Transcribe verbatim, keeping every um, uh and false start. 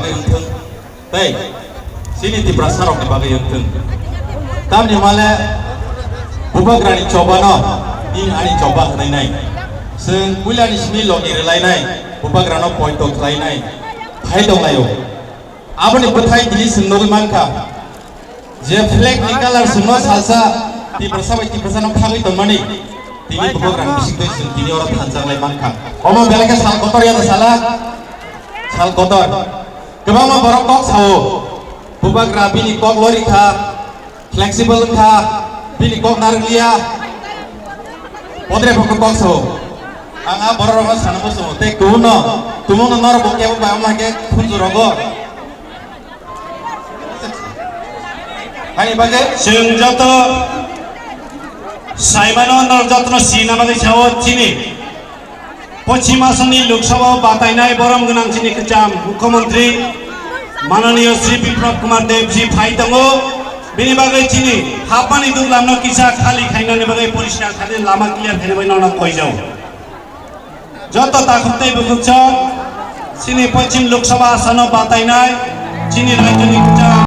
wngthung, tei chini Tiprasa rokni bagwi wngthung. Tamni hwnmale Bubagrani chobano nini ani choba hwnwi nai. Chwng puilani simi logi rwlainai, Bubagrano poito khlainai, phai tonglaio. Aboni bwthai tini chwng nugwi mankha. Je flag ni colour chwngno salsa Tiprasa bai Tiprasa no khagwi tongmani tini Bubagrani bisingtwi chwng tini oro thansa wngwi mankha. Omo belai khe sal kotor ya da sala? Sal kotor. Kwbangma borok kok sao. Bubagra bini kok lori kha, flexible wngkha, bini kok narwkliya. Podre phokno kok sao. Ang a borok rokno sana muchungo. Tei kubunno, tumungno norok bo kebo bai omo hai khe khunju rogo. Hani bagwi? Chwng joto saimano norok jotono sina bagwi sao chini Pochim Assam ni Lok Sabha o batainai borom gwnang chini kwcham Mukhyamantri Mananiya Shri Biplab Kumar Dev ji phai tongo. Bini bagwi chini hapmani duglamno kisa khali khainani bagwi poriskar khainani lama clear khainani bagwi nono koijao. Joto takhuk tei bukhuk chwng chini Pochim Lok Sabha asano batainai chini rajyoni kwcham